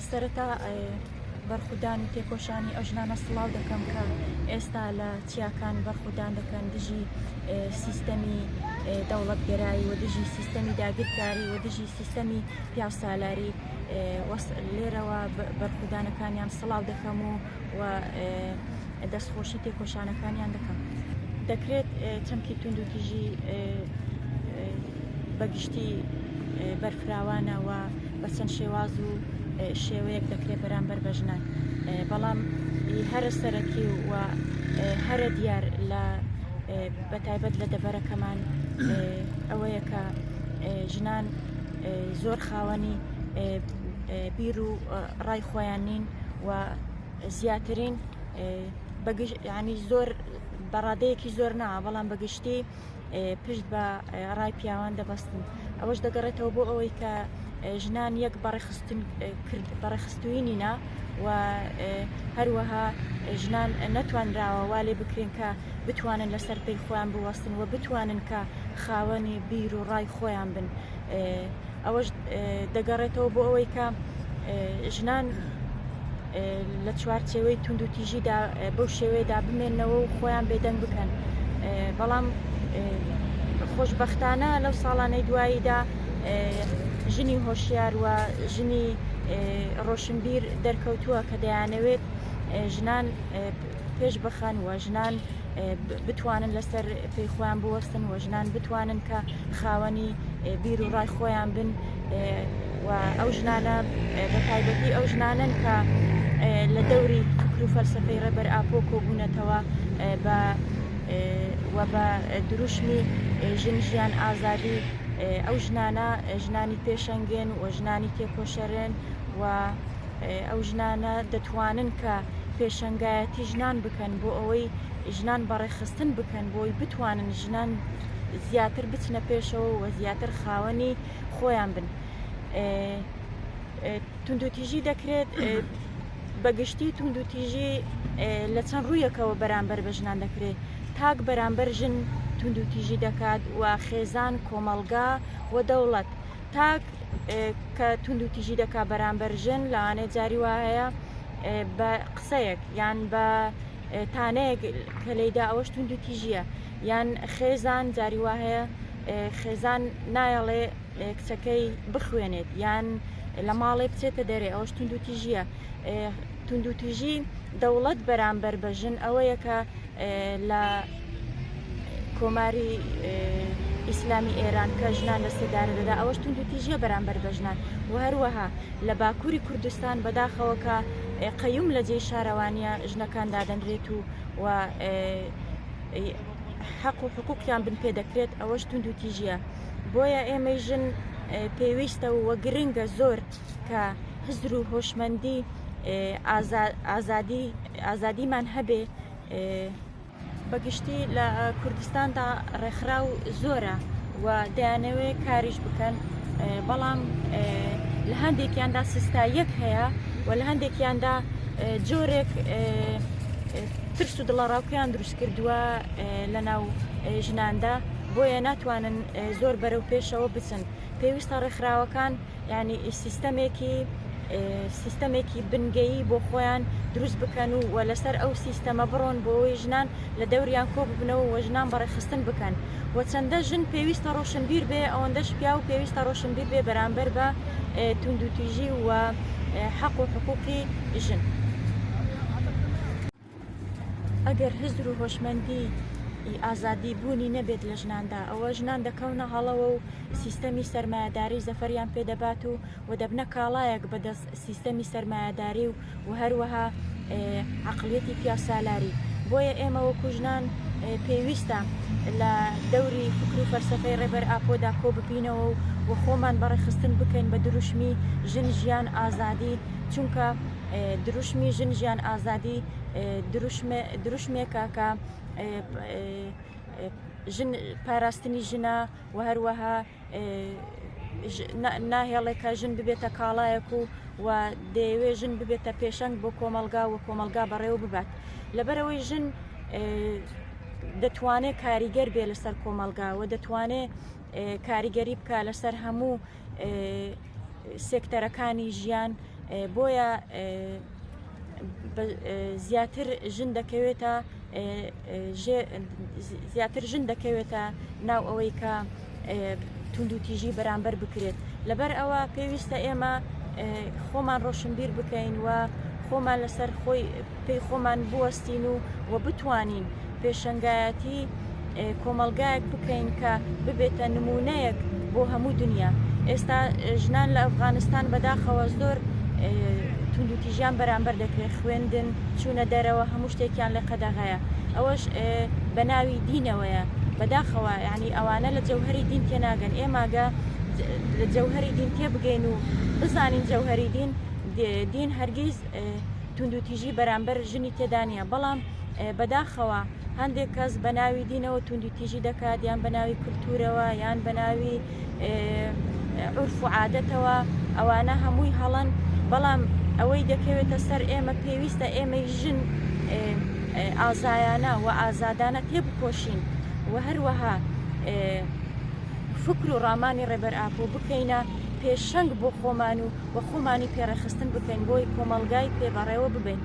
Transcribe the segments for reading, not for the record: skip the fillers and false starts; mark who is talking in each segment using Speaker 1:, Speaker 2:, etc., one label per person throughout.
Speaker 1: سەرەتا بەرخودان و تێکۆشانی ئەو ژنانە سڵاو دەکەم کە ئێستا لە چیاکان بەرخودان دەکەن دژی سیستەمی دەوڵەتگەرایی و دژی سیستەمی داگیرکاری و دژی سیستەمی پیاوسالاری لێرەوە بەرخودانەکانیان سڵاو دەکەم و و دەستخۆشی تێکۆشانەکانیان دەکەم. دەکرێت چەمکی توندوتیژی بەگشتی بەرفراوانە و بە چەند شێواز و شێوەیەک دەکرێت بەرامبەر بە ژنان بەڵام هەرە سەرەکی و هەرە دیار لە بەتایبەت لە دەڤەرەکەمان ئەوەیە کە ژنان زۆر خاوەنی بیر و ڕای خۆیان نین و زیاترین ینی زۆر بەڕادەیەکی زۆر نا بەڵام بەگشتی پشت بە ڕای پیاوان دەبەستن ئەوەش دەگەڕێتەوە بۆ ئەوەی کە ژنان یەک بەڕێخستن بەڕێخستووی نینە و هەروەها ژنان نەتوانراوە وا لێ بکرێن کە بتوانن لەسەر پێی خۆیان بوەستن و بتوانن کە خاوەنی بیر و ڕای خۆیان بن ئەوەش دەگەڕێتەوە بۆ ئەوەی کە ژنان لە چوارچێوەی توندوتیژیدا بەو شێوەیەدا بمێنەوە و خۆیان بێدەنگ بکەن بەڵام خۆشببختانە لەو ساڵانەی دواییدا ژنی هۆشیار و ژنی ڕۆشنبیر دەرکەوتووە کە دەیانەوێت ژنان پێش بخەن و ژنان بتوانن لەسەر پێی خۆیان بوەستن و ژنان بتوانن کە خاوەنی بیر و ڕای خۆیان بن و ئەو ژنانە بە تایبەتی ئەو ژنانن کە لە دەوری فکر و فەلسفەی ڕێبەر ئاپۆ کۆبوونەتەوە بە و بە دروشمی ژن ژیان ئازادی ئەو ژنانە ژنانی پێشەنگێن و ژنانی تێکۆشەرێن و ئەو ژنانە دەتوانن کە پێشەنگایەتی ژنان بکەن بۆ ئەوەی ژنان بەڕێخستن بکەن بۆی بتوانن ژنان زیاتر بچنە پێشەوە و زیاتر خاوەنی خۆیان بن. توندوتیژی دەکرێت بەگشتی توندوتیژی لە چەند ڕوویەکەوە بەرامبەر بە ژنان دەکرێت تاک بەرامبەر ژن توندوتیژی دەکات و خێزان کۆمەڵگا و دەوڵەت تاک کە توندوتیژی دەکات بەرامبەر ژن لەوانەیە جاری وا هەیە بە قسەیەک یان بە تانەیەک کە لێیدا ئەوەش توندوتیژیە یان خێزان جاری وا هەیە خێزان نایەڵێ کچەکەی بخوێنێت یان لە ماڵێ بچێتە دەرێ ئەوەش توندوتیژیە توندوتیژی دەوڵەت بەرامبەر بە ژن ئەوەیە کە لە کۆماری ئیسلامی ئێران کە ژنان لە سێدارە دەدا ئەوەش توندوتیژیە بەرامبەر بە ژنان و هەروەها لە باکووری کوردستان بەداخەوە کە قەیوم لە جێی شارەوانیە ژنەکان دادەنرێت و و حەق و حقوقیان بن پێ دەکرێت ئەوەش توندوتیژیە بۆیە ئێمەی ژن پێویستە و گرنگە زۆر کە هزر و هۆشمەندی ئازادی ئازادیمان هەبێ بە گشتی لە کوردستاندا ڕێکخراو زۆرە و دەیانەوێ کاریش بکەن بەڵام لە هەندێکیاندا سستاییەک هەیە و لە هەندێکیاندا جۆرێک ترس و دڵەڕاوکیان دروست کردووە لە ناو ژناندا بۆیە ناتوانن زۆر بەرەو پێشەوە بچن پێویستە ڕێکخراوەکان یانی سیستەمێکی سیستەمێکی بنگەیی بۆ خۆیان دروست بکەن و و لەسەر ئەو سیستەمە بڕۆن بۆ ئەوەی ژنان لە دەوریان کۆ ببنەوە و ژنان بەڕێکخستن بکەن و چەندە ژن پێویستە ڕۆشنبیر بێ ئەوەندەش پیاو پێویستە ڕۆشنبیر بێ بەرامبەر بە توندوتیژی و حەق و حقوقی ژن. ئەگەر هزر و هۆشمەندی ئازادی بوونی نەبێت لە ژناندا ئەوە ژنان دەکەونە هەڵەوە و سیستەمی سەرمایەداری زەفەریان پێدەبات و و دەبنە کاڵایەک بەدەست سیستەمی سەرمایەداری و و هەروەها عەقڵیەتی پیاوسالاری بۆیە ئێمە وەکو ژنان پێویستە لە دەوری فکر و فەلسەفەی ڕێبەر ئاپۆدا کۆ ببینەوە و و خۆمان بەڕێخستن بکەین بە دروشمی ژن ژیان ئازادی چونکە دروشمی ژن ژیان ئازادی دروشمێکە کە ژن پاراستنی ژنە و هەروەها ناهێڵێ کە ژن ببێتە کاڵایەک و و دەیەوێ ژن ببێتە پێشەنگ بۆ کۆمەلگا و کۆمەلگا بەڕێوە ببات لەبەرەوەی ژن دەتوانێت کاریگەر بێ لەسەر کۆمەلگا و دەتوانێت کاریگەری بکە لەسەر هەموو سێکتەرەکانی ژیان. بۆیە زیاتر ژن دەکەوێتە زیاتر ژن دەکەوێتە ناو ئەوەی کە توندوتیژی بەرامبەر بکرێت لەبەر ئەوە پێویستە ئێمە خۆمان ڕۆشنبیر بکەین و خۆمان لەسەر خۆی پێی خۆمان بوەستین و و بتوانین پێشەنگایەتی کۆمەڵگایەک بکەین کە ببێتە نمونەیەک بۆ هەموو دنیا. ئێستا ژنان لە ئەفغانستان بەداخەوە زۆر توندوتیژیان بەرامبەر دەکرێت، خوێندن، چوونە دەرەوە، هەموو شتێکیان لێ قەدەغەیە. ئەوەش بە ناوی دینەوەیە. بەداخەوە یعنی ئەوانە لە جەوهەری دین تێناگەن. ئێمە گە لە جەوهەری دین تێبگەین و بزانین جەوهەری دین، دین هەرگیز توندوتیژی بەرامبەر ژنی تێدا نییە. بەڵام بەداخەوە هەندێک کەس بە ناوی دینەوە توندوتیژی دەکات یان بە ناوی کولتوورەوە یان بە ناوی عورف و عادەتەوە ئەوانە هەمووی هەڵەن بەڵام ئەوەی دەکەوێتە سەر ئێمە پێویستە ئێمەی ژن ئازایانە و ئازادانە تێبکۆشین و هەروەها فکر و ڕامانی ڕێبەر ئاپۆ بکەینە پێشەنگ بۆ خۆمان و وە خۆمانی پێڕێخستن بکەین بۆی کۆمەڵگای پێبەڕێوە ببەین.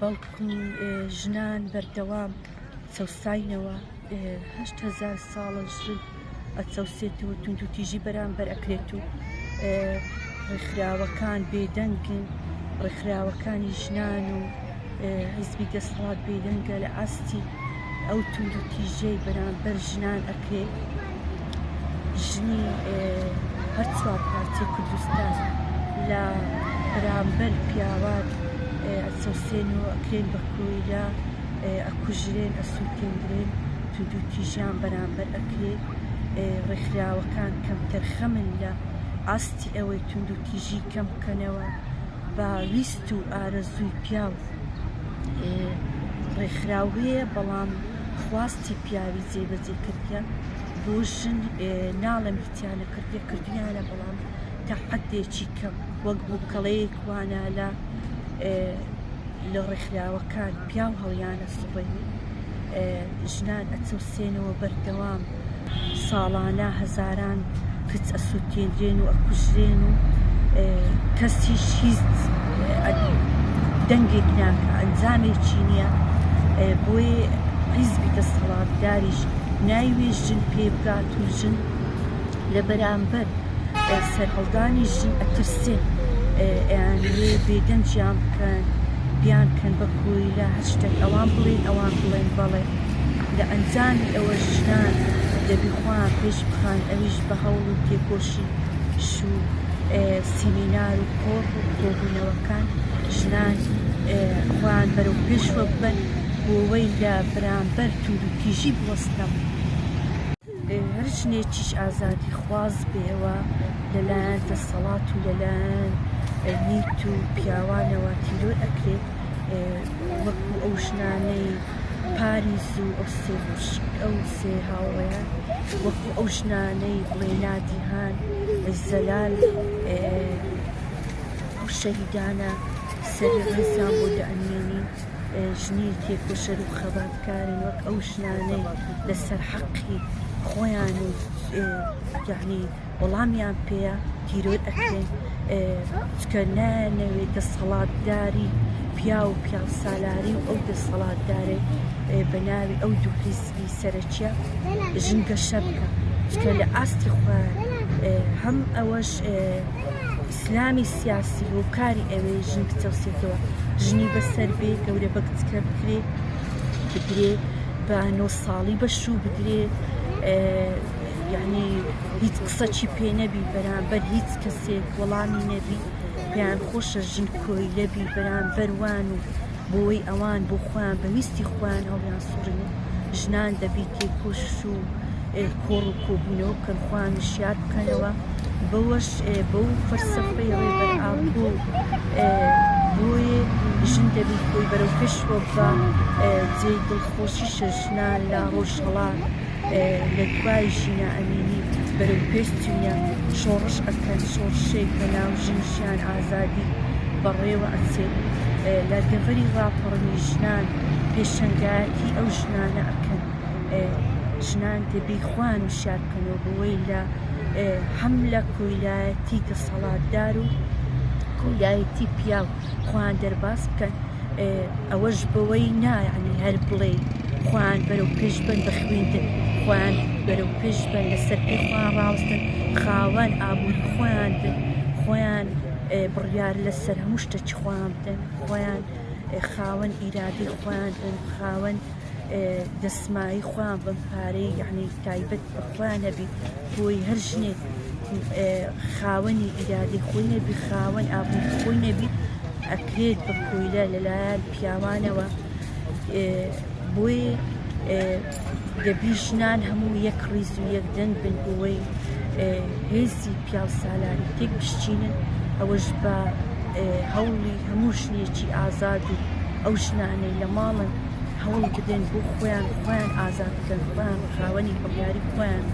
Speaker 2: بەڵکو ژنان بەردەوام چەوساینەوە 8000 ساڵە ژن ئەچەوسێتەوە توندوتیژی بەرامبەر ئەکرێت و ڕێکخراوەکان بێدەنگن ڕێکخراوەکانی ژنان و حیزبی دەسەڵات بێدەنگە لە ئاستی ئەو توندوتیژیەی بەرامبەر ژنان ئەکرێ ژنی هەر چوار پارچەی کوردستان لە بەرامبەر پیاوان ئەچەوسێن و ئەکرێن بە کۆیلە ئەکوژرێن ئەسووتێندرێن توندوتیژیان بەرامبەر ئەکرێ ڕێکخراوەکان کەمتەرخەمن لە ئاستی ئەوەی توندوتیژی کەم بکەنەوە بە ویست و ئارەزووی پیاو ڕێکخراو هەیە بەڵام خواستی پیاوی جێبەجێ کردیە بۆ ژن ناڵێم هیچیان نەکردیە کردویانە بەڵام تا حدێکی کەم وەک بووکەڵەیەک وانە لە لە ڕێکخراوەکان پیاو هەڵیانە سوڕێنی ژنان ئەچەوسێنەوە بەردەوام ساڵانە هەزاران کچ ئەسوتێنرێن و ئەکوژرێن و کەسیش هیچ دەنگێک ناکا ئەنجامێکی نییە بۆیە حیزبی دەسەڵاتداریش نایوێ ژن پێ بگات و ژن لە بەرامبەر سەرهەڵدانی ژن ئەترسێن ئەیانەوێ بێدەنگیان بکەن بیانکەن بە کۆیلە هەر شتێک ئەوان بڵێن ئەوان بڵێن بەڵێ لە ئەنجامی ئەوە ژنان دەبی خۆیان پێش بخەن ئەویش بە هەوڵ و تێکۆشیش و سیمینار و کۆڕ و کۆبوونەوەکان ژنان خۆیان بەرەو پێشوە ببەن بۆوەی لە بەرامبەر توندوتیژی بوەستنەوە. هەر ژنێکیش ئازادیخواز بێ ئەوە لەلایەن دەسەڵات و لەلایەن میت و پیاوانەوە تیرۆر ئەکرێت وەکو ئەو ژنانەی پاریس و ئەو سێ خوشک ئەو سێ هاوڕێیان وەکو ئەو ژنانەی بڵێ نادیهان زەلال ئەو شەهیدانە سەری ڕێزیان بۆ دەئەنوێنین ژنی تێکۆشەر و خەباتکارن وەک ئەو ژنانەی لەسەر حەقی خۆیان و یعنی وەڵامیان پێیە تیرۆر ئەکرێن چکە نایانەوێت دەسەڵاتداری پیاو و پیاوسالاری و ئەو دەسەڵاتدارەی بە ناوی ئەو دوو حیزبی سەرەکیە ژن گەشە بکە چکە لە ئاستی خۆیان هەم ئەوەش ئیسلامی سیاسی هۆکاری ئەوێ ژن بچەوسێتەوە ژنی بەسەر بێ گەورە بە کچکە بکرێ بدرێ بە نۆ ساڵی بە شوو بدرێ یعنی هیچ قسەکی پێ نەبی بەرامبەر هیچ کەسێک وەڵامی نەبی پێیان خۆشە ژن کۆیلە بی بەرامبەر وان و بۆی ئەوان بۆ خۆیان بە ویستی خۆیان هەڵیان سوڕین ژنان دەبی تێکۆش و کۆڕ و کۆبوونەوە بکەن خۆیان وشیار بکەنەوە بەوەش بەو فەلسەفەی ڕێبەر ئاپۆ بۆیە ژن دەبی خۆی بەرەو پێشوە بە جێی دڵخۆشیشە ژنان لە ڕۆژهەڵات لە دوای ژینا ئەمینی بەرەو پێش چوینە شۆڕش ئەکەن شۆڕشێک بە ناو ژن ژیان ئازادی بەڕێوە ئەچێت لە دەڤەری ڕاپەڕنی ژنان پێشەنگایەتی ئەو ژنانە ئەکەن ژنان دەبی خۆیان وشیار بکەنەوە بەوەی لە هەم لە کۆیلایەتی دەسەڵاتدار و کۆیلایەتی پیاو خۆیان دەرباز بکەن، ئەوەش بەوەی نا یعنی هەر بڵێ خۆیان بەرەو پێش بن بە خوێندن، خۆیان بەرەو پێش بن لەسەر پێی خۆیان ڕاوەستن، خاوەن ئابووری خۆیان بن، خۆیان بڕیار لەسەر هەموو شتێکی خۆیان بدەن، خۆیان خاوەن ئیرادەی خۆیان بن، خاوەن دەسمایی خۆیان بن، پارەی یعنی تایبەت بە خۆیان هەبی. بۆی هەر ژنێک خاوەنی ئیرادەی خۆی نەبی، خاوەن ئابووری خۆی نەبی، ئەکرێت بە کۆیلە لەلایەن پیاوانەوە. بۆیە دەبی ژنان هەموو یەک ڕیز و یەک دەنگ بن بۆی هێزی پیاو سالاری تێک بشچینن، ئەوەش بە هەوڵی هەموو ژنێکی ئازاد و ئەو ژنانەی لە ماڵن هەوڵ بدەن بۆ خۆیان خۆیان ئازاد بکەن، خۆیان خاوەنی بڕیاری خۆیان.